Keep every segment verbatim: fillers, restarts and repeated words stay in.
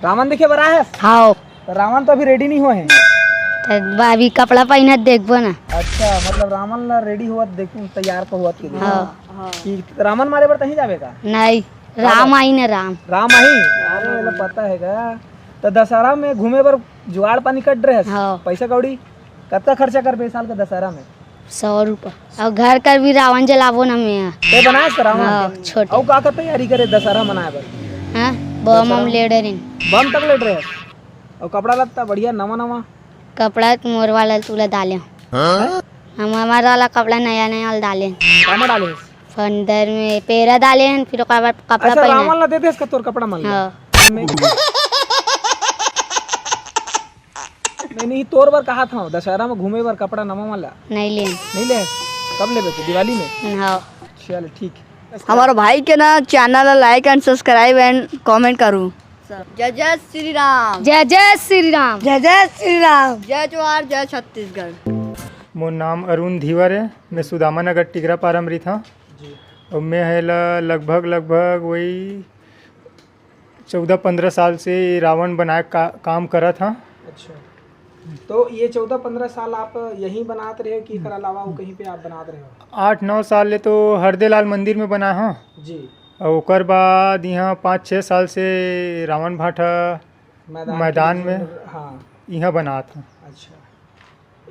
रावण देखे बर आए हस? हाव। त रावण तो अभी रेडी नहीं होए हे। त अभी कपड़ा पहिनत देखबो ना। अच्छा, मतलब रावण ला रेडी होवत देखू, तैयार तो होवत के देखू। हाँ। कि रावण मारे बर तहीं जाबे का? नहीं, राम आही ना, राम। राम आही? अरे, एला पता हे गा। त दशहरा में घूमे बर जुगाड़ पानी कर डरे हस? हाँ। पैसा कौड़ी कतका खर्चा करबे साल के दशहरा में? सौ रुपया। अउ घर कर भी रावण जलाबो ना मैं। ते बनाए हस रावण? हाँ, छोटे। अउ का का तैयारी करे दशहरा मनाए बर? हाँ, बम, दशहरा हम में? ले डरे हन। बम तक ले डरे हस? अउ कपड़ा लत्ता बढ़िया नवा नवा? कपड़ा तो मोर वाला तुला डाले हँव। हाँ? हम हमार वाला कपड़ा नया नया वाला डाले हन। कामा डाले हस? फंदर में पैरा डाले हन, फिर ओकर बाद कपड़ा अच्छा, पहिने। रावण ला दे देस का तोर कपड़ा मन ला? हाँ। मैं नहीं, नहीं, तोर बर कहाथँव, दशहरा में घूमे बर कपड़ा नवा वाला। नहीं लेन। नहीं ले? कब लेबे तू? दिवाली में? हाँ। चल, ठीक। हमारे भाई के ना channel ला like and subscribe and comment करू। जय जय श्री राम। जय जय श्री राम। जय जय श्री राम। जय जोहार, जय छत्तीसगढ़। मोर नाम अरुण धीवर हे, मैं सुदामा नगर टिकरापारा में रहिथँव। जी। अउ मैं हे ला लगभग, लगभग वही चौदह पंद्रह साल से ये रावण बनाए का काम करत हँव। अच्छा, तो ये चौदह पंद्रह साल आप यहीं बनात रहे हो कि एकर अलावा अउ कहीं पे आप बनात रहे हो? आठ नौ साल ले तो हरदेलाल मंदिर में बनाए हँव। जी। अउ ओकर बाद इहाँ पाँच छः साल से रावण भाटा मैदान के मैदान बीच में में, हाँ। इहाँ बनात हँव। अच्छा,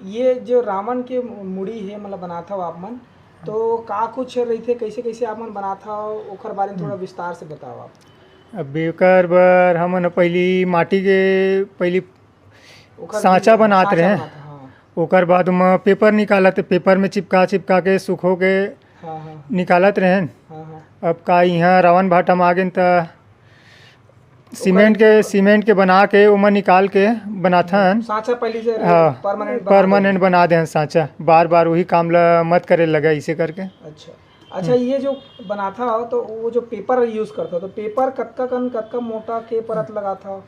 ये जो रावण के मुड़ी हे, मतलब बनात हव आप मन, तो का कुछ रहिथे, कैसे कैसे आप मन बनात हव, ओकर बारे में थोड़ा हम्म। विस्तार से बताओ आप। अब एकर बर हमन पहिली माटी के पहिली ओकर सांचा भी बनात सांचा रहे। बनात, हाँ। ओकर बाद ओमा paper निकालत, paper में चिपका चिपका के सुखो के हाँ, हाँ। निकालत रहेन। हाँ, हाँ। अब का इहाँ रावण भाटा में आ गेन त सीमेंट के, सीमेंट के बना के ओमा निकाल के बनाथन। सांचा पहिली से हाँ, permanent बना permanent देंगे। बना देहन सांचा। बार बार वही काम ला मत करे लगा इसे करके। अच्छा, अच्छा, हम्म। ये जो बनाथा हो तो वो जो paper use करथा हो तो paper कतका कन, कतका मोटा के परत लगाथा हो?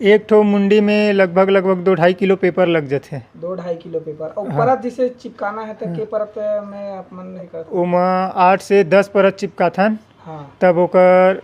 एक ठो मुंडी में लगभग, लगभग दो ढाई किलो paper लग जथे। दो ढाई किलो paper। और हाँ। परत जिसे चिपकाना है तो हाँ। के परत में आप मन नहीं करते? ओमा आठ से दस परत चिपकाथन। हाँ। तब ओकर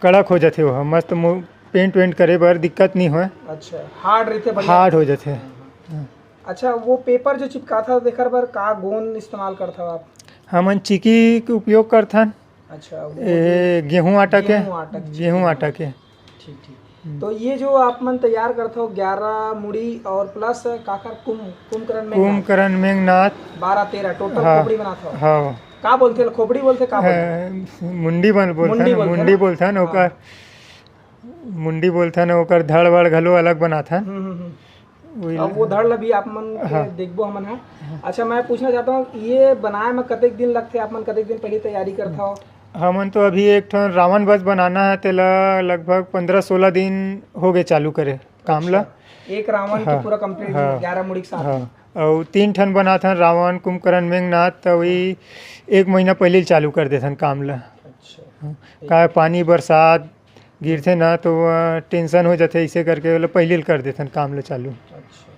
कड़क हो जथे, ओह मस्त मु-, paint वेंट करे बर दिक्कत नहीं होय। अच्छा, hard रहिथे, बढ़िया। Hard हो जथे। हाँ, हाँ। हाँ। अच्छा, वो paper जो चिपकाथा, तेकर बर का गोंद इस्तेमाल करथा आप? हमन चिकी के उपयोग करथन। अच्छा, वो ए, गेहूं आटा के, गेहूं आटा के गेहूं चिकी। आटा के। ठीक, ठीक। हम्म। तो ये जो आप मन तैयार करथो, ग्यारह मुड़ी और plus काकर कुम-, कुंभकर्ण मेघनाथ। कुंभकर्ण मेघनाथ। बारह तेरह total हाँ, खोपड़ी बनाथो। हाँ। का बोलथे, खोपड़ी बोलथे, का बोलथे? हाँ, मुंडी बन-, बोलथन, मुंडी बोलथे मुंडी ना? बोलथन, हाँ। ओकर मुंडी बोलथन, ओकर धड़ वड़ घलो अलग बनाथन। हम्म, हम्म, हम्म। वही अब वो ल- धड़ ल भी आप मन के हाँ। देखबो हमन ह। हाँ। अच्छा, मैं पूछना चाहता हूँ, ये बनाए में कतेक दिन लगथे, आप मन कतेक दिन पहले तैयारी करथव? हमन तो अभी एक ठन रावण बस बनाना है, तेला लगभग पंद्रह सोलह दिन हो गए चालू करे काम ला। अच्छा, एक रावण के हाँ, पूरा complete हाँ, ग्यारह मुड़ी के साथ। हाँ, अउ तीन ठन बनाथन, रावण, कुंभकर्ण, मेघनाथ, तो वही एक महीना पहले ही चालू कर देथन काम ला। अच्छा। हाँ, ठीक। काय पानी बरसात गिरथे ना, तो, अ, tension हो जाथे, इसे करके ओला पहले ले कर देथन काम ल चालू। अच्छा।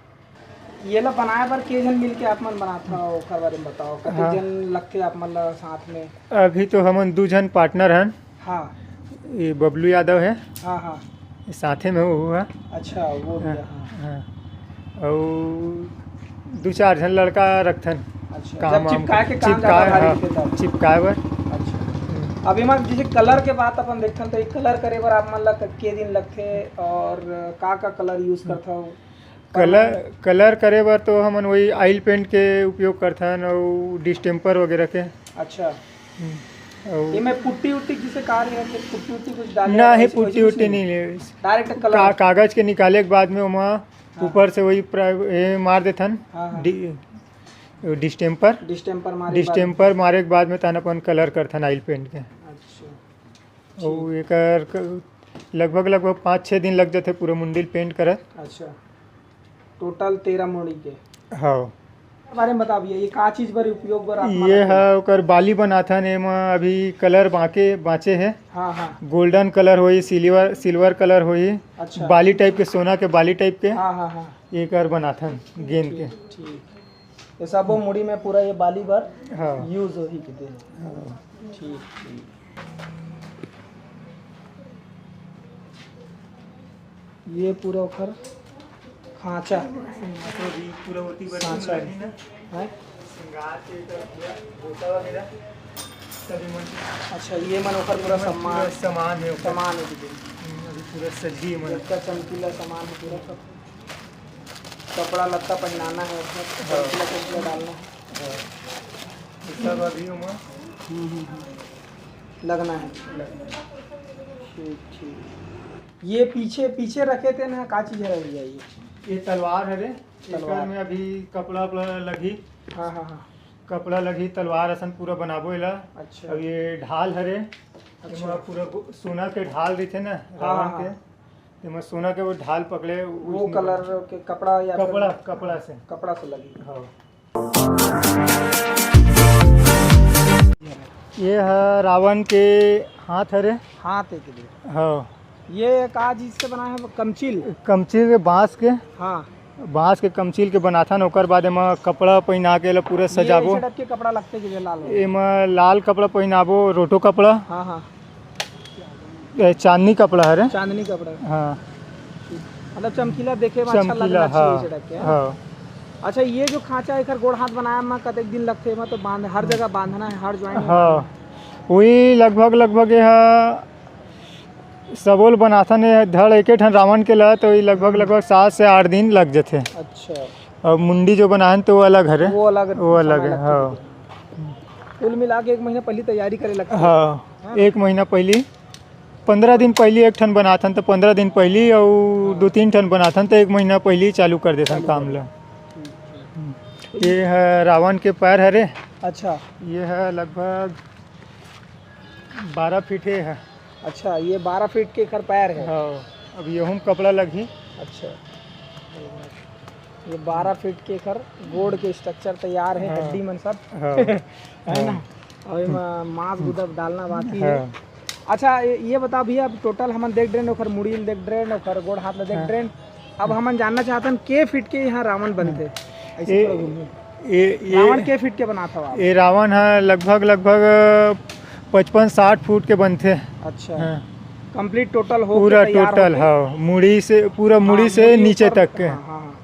ये ला बनाए बर के झन मिलके आप मन बनात हव, ओकर बारे में बताओ, कतेक हाँ। जन लगथे आप मन ला साथ में? अभी तो हमन दू झन partner हन। हाँ। ये बबलू यादव है। हाँ, हाँ। ये साथे में वो है। अच्छा, वो भी हाँ, है, हाँ। हाँ। अउ दू चार झन लड़का रखथन। अच्छा, काम जब वाम चिपकाए के काम चिपकाए, ज्यादा भारी हाँ, होथे तब। चिपकाए बर। अच्छा। हम्म। अब एमा जैसे colour के बात अपन देखथन, तो ये colour करे बर आप मन ला के दिन लगथे और का का colour use करथव? Colour, colour करे बर तो हमन वही oil paint के उपयोग करथन अउ distemper वगैरह के। अच्छा। हम्म। अउ एमे पुट्टी उट्टी जैसे का रहे, कि पुट्टी उट्टी कुछ डाले ना, हे वैसे, वैसे पुट्टी कुछ उट्टी नहीं? नहीं ले। Direct colour? का-, कागज के निकाले के बाद में ओमा हाँ। ऊपर से वही प्र-, ये मार देथन, हाँ, हाँ। डि-, distemper। Distemper मारे के बाद। Distemper मारे के बाद में तहन अपन colour करथन oil paint के। अच्छा। अउ ठीक। एकर क-, लगभग, लगभग पाँच छः दिन लग जाथे पूरा मुंडी ल paint करत। अच्छा। Total तेरह मुड़ी के। हाँ। बारे में बता भैया, ये का चीज बर उपयोग बर आप ये मानत हव? ह ओकर बाली बनाथन, एमा अभी colour बाके, बाँचे हे। हाँ, हाँ। Golden colour होही, silver, silver colour होही, अच्छा। बाली type के, सोना के बाली type के। हाँ, हाँ, हाँ। एकर बनाथन गेंद के। ठीक, ठीक। ये सबो मुड़ी में पूरा ये बाली बर हाँ। Use होही कहिथे। हाँ। ठीक, ठीक। ये पूरा ओखर खांचा। सिंगार तो अभी पूरा होती बनी साँचा है। है ना? हैं? सिंगार के तो पूरा गोटा वगैरह सभी मन। अच्छा, ये मन ओखर पूरा पूरा सम्मान, सामान है ओकर। सामान है दीदी। हम्म, अभी पूरा सजी मन। जतका चमकीला सामान है पूरा सब। कपड़ा लत्ता पहनाना है उसमें, हाँ। चमकीला चमकीला डालना है। हाँ। ये सब अभी ओमा हम्म, हम्म, हम्म। लगना है। लगना है। ठीक, ठीक। ये पीछे, पीछे रखे थे ना, का चीज है भैया ये? ये तलवार हरे। तलवार। एकर में अभी कपड़ा उपड़ा लगही। हाँ, हाँ, हाँ। कपड़ा लगही, तलवार असन पूरा बनाबो एला। अच्छा। अब ये ढाल हरे। अच्छा। एमा पूरा गो-, सोना के ढाल रहिथे ना, हाँ, रावण हाँ, के। हाँ। एमा सोना के वो ढाल पकड़े, वो उसमें colour के कपड़ा या फिर कपड़ा, कपड़ा से। कपड़ा से लगी। हाँ। ये ह रावण के हाथ हरे। हाथ है के लिए। हाँ। ये का चीज से बना है? कमचील? कमचील के, बांस के। हाँ। बांस के कमचील के बनाथन, ओकर बाद एमा कपड़ा पहिना के एला पूरा ये सजाबो। ऐसे type के कपड़ा लगते कि लाल वाला? एमा लाल कपड़ा पहिनाबो, रोटो कपड़ा। हाँ, हाँ। ए, चांदनी कपड़ा हरे। चांदनी कपड़ा। हाँ। मतलब चमकीला देखे में अच्छा चमकीला, लगना चाहिए हाँ, ऐसे type के, है ना? हाँ। अच्छा, ये जो खांचा एकर गोड़ हाथ बनाए में कतेक दिन लगथे? एमा तो बांध, हर जगह बांधना है, हर joint में हाँ। बांधना है। वही लगभग, लगभग ये ह सबो ल बनाथन, ये धड़ एके ठन रावण के ल, तो ये लगभग, हम्म। लगभग सात से आठ दिन लग जथे। अच्छा। और मुंडी जो बनाहन, तो वो अलग हरे। वो अलग वो अलग समय है, लगथे। हाँ। कुल मिला के एक महीना पहले तैयारी करे लगथे। हाँ, हाँ। एक महीना पहले, पंद्रह दिन पहले एक ठन बनाथन, तो पंद्रह दिन पहले, और हाँ। दो तीन ठन बनाथन, तो एक महीना पहले चालू कर देथन चालू काम कर ला। ठीक, ठीक। ये है रावण के पैर हरे। अच्छा। ये है लगभग बारह फीट हे ह। अच्छा, ये बारह फीट के एकर पैर है। हाँ, अब येहूम कपड़ा लगही। अच्छा, ये बारह फीट के एकर गोड़ के structure तैयार है, हाँ। हड्डी मन सब। हाँ। है ना? हाँ। और एमा मांस गुदा डालना बाकी है। हाँ। अच्छा, ये, ये बताओ भैया, अब total हमन देख डरेन, ओकर मुड़ी ल देख डरेन, ओकर गोड़ हाथ ल देख हाँ। डरेन। अब हमन जानना चाहतन, के फीट के यहाँ रावण बनथे? ऐसे ए, थोड़ा घूमिए। ए, ये रावण के फीट के बनात हव आप? ये रावण ह लगभग, लगभग पचपन साठ फुट के बनथे। अच्छा। हाँ। Complete total हो पूरा के तैयार total, होके? हाँ, मुड़ी से, पूरा हाँ, मुड़ी से मुड़ी नीचे ऊपर, तक के। हाँ, हाँ, हाँ।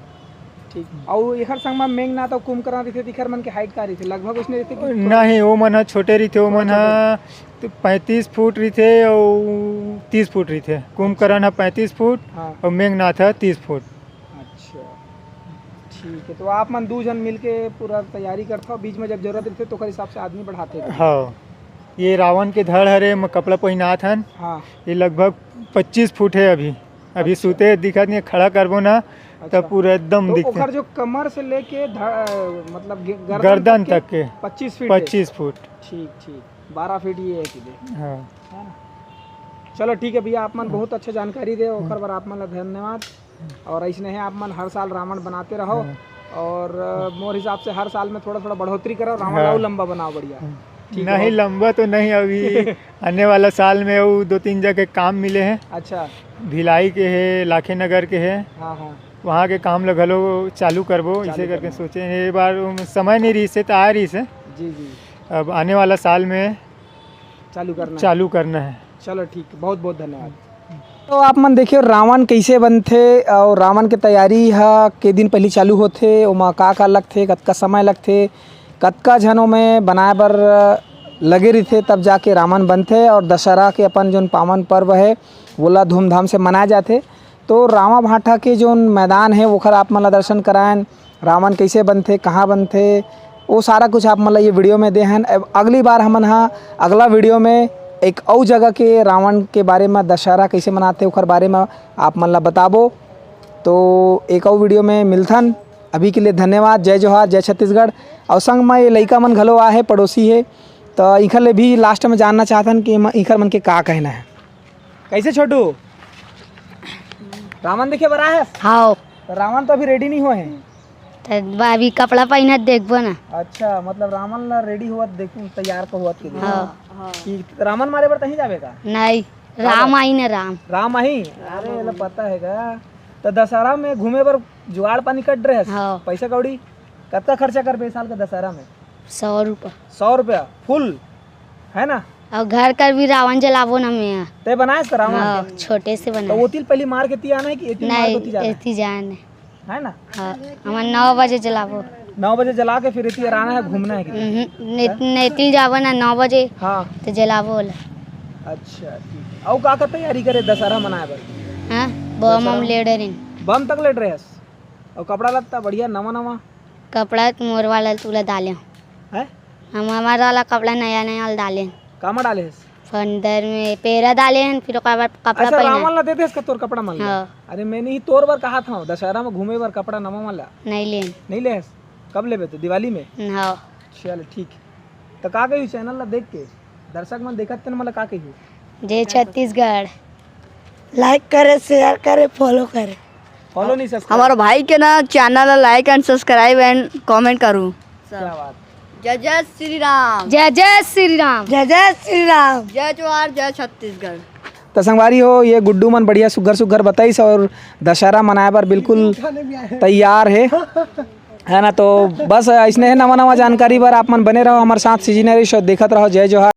ठीक। अउ एखर संग म मेघनाथ अउ कुंभकर्ण रहिथे, त एखर मन के height का रहिथे? लगभग उसने रहिथे कि थोड़ा? नहीं, वो मन ह छोटे रहिथे, वो थोड़ा मन ह छोटे। तो पैंतीस फुट रहिथे अउ तीस फुट रहिथे। कुंभकर्ण ह पैंतीस फुट हाँ। अउ मेघनाथ ह तीस फुट। अच्छा, ठीक है। तो आप मन दू झन मिलके पूरा तैयारी करथव, बीच में जब जरूरत रहिथे तो ओकर हिसाब से आदमी बढ़ाथे। हाँ, ये रावण के धड़ हरे, एमा कपड़ा पहिनात हन। हाँ। ये लगभग पच्चीस फुट है अभी। अभी अच्छा। सूते दिखत नहीं, खड़ा करबो ना, अच्छा। तब पूरा एकदम तो दिखथे। ओकर जो कमर से लेके ध-, मतलब गे-, गर्दन गर्दन तक के तक के पच्चीस फीट है। पच्चीस फुट। ठीक, ठीक। बारह फीट ये है कि दे। हाँ। है ना? चलो ठीक है भैया, आप मन हाँ। बहुत अच्छा जानकारी दे, ओकर हाँ। बर आप मन ला धन्यवाद। और ऐसने है, आप मन हर साल रावण बनाते रहो। हाँ। और, अ, मोर हिसाब से हर साल में थोड़ा-थोड़ा बढ़ोतरी करो, रावण हाँ। ला अउ लंबा बनाओ, बढ़िया। हाँ। ठीक है, नहीं, बहुत लंबा तो नहीं, अभी आने वाला साल में वो दो तीन जगह काम मिले हैं। अच्छा। भिलाई के है, लाखे नगर के है। हाँ, हाँ। वहाँ के काम ला घलो चालू करबो, चालू इसे करके करना। सोचे हैं। ये बार वो समय नहीं रहिस हे, तो आ रहिस हे। जी, जी। अब आने वाला साल में चालू करना है। चालू करना है। चलो ठीक, बहुत बहुत धन्यवाद। तो आप मन देखियो रावण कैसे बनथे और रावण के तैयारी ह के दिन पहली चालू होथे, ओमा का का लगथे, कतका समय लगथे, कतका झन ओमे बनाए बर लगे रहिथे, तब जाके रावण बनथे। और दशहरा के अपन जोन पावन पर्व है, वोला धूमधाम से मनाए जाथे। तो रावा भाटा के जोन मैदान है, ओखर आप मन ला दर्शन करायन, रावण कैसे बनथे, कहाँ बनथे, वो सारा कुछ आप मन ला ये video में दे हन। अब अगली बार हमन हा अगला video में एक अउ जगह के रावण के बारे में, दशहरा कैसे मनाथे, ओखर बारे में आप मन ला बताबो। तो एक अउ video में मिलथन। अभी के लिए धन्यवाद। जय जोहार, जय छत्तीसगढ़। और संग में ये लइका मन घलो आहे, पड़ोसी है, तो इखर ले भी last में जानना चाहथन कि म-, इखर मन के का कहना है। कैसे छोटू, रावण देखे बर आए हस? हाव। तो रावण तो अभी ready नहीं हुआ है। तो बा-, अभी कपड़ा पहिनत देखबो ना। अच्छा, मतलब रावण ला ready होवत देखू, तैयार को होवत के देखू। हाँ। कि रावण मारे बर तहीं जाबे का? नहीं, का राम बात? आई ना राम। राम आई? अरे, एला पता है का? तो दशहरा में घूमे बर जुगाड़ पानी कर रहे हस? हाँ। पैसा कौड़ी? कतका खर्चा करबे साल के दशहरा में? सौ रुपया। सौ रुपया full, है ना? अउ घर कर भी रावण जलाबो ना मैं। तैं बनाएस त रावण? हाँ, छोटे से बनाए। त ओती ल पहिली मार के ती आना हे कि एती मार के ओती जाना हे? एती जाना हे। है ना? हाँ, हमन नौ बजे जलाबो। नौ बजे जला के फिर एती आना हे, घूमना हे कि? हम्म, ने-, नेतिल जाबो ना नौ बजे। हाँ। त जलाबो ओला। अच्छा, ठीक हे। अउ का का तैयारी करे दशहरा मनाए बर? हाँ, बम हम ले डरेन। बम तक ले डरे हस? अउ कपड़ा लत्ता बढ़िया नवा नवा? कपड़ा त मोर वाला तुला डाले। हैं? हम हमार वाला कपड़ा नया नया डाले। कामा डाले हस? फंदर में पेरा डाले हन, फिर ओकर बाद कपड़ा अच्छा, पहना। रावण ला दे देस का तोर कपड़ा मन ला? हाँ। अरे, मैं नहीं तोर बर कहा था, दशहरा में घूमे बर कपड़ा नवा वाला। नहीं लेन। नहीं ले हस? कब लेबे तो? दिवाली में? हाँ। चल, ठीक। तो का कही चैनल ला देख के? दर्शक मन देखत तेन मन ला का कही? जय छत्तीसगढ़। लाइक करे, शेयर करे, फॉलो करे। फॉलो नहीं, सब्सक्राइब। हमारे भाई के ना चैनल ला like and subscribe and comment करूँ। क्या बात। जय जय श्री राम। जय जय श्री राम। जय जय श्री राम। जय जोहार, जय छत्तीसगढ़। त संगवारी हो, ये गुड्डू मन बढ़िया सुग्घर सुग्घर बताइस और दशहरा मनाए बर बिल्कुल तैयार हे, है ना? तो बस अइसने हे नवा नवा जानकारी बर आप मन बने रहो हमारे साथ सीजनरी शो देखत रहो। जय जोहार।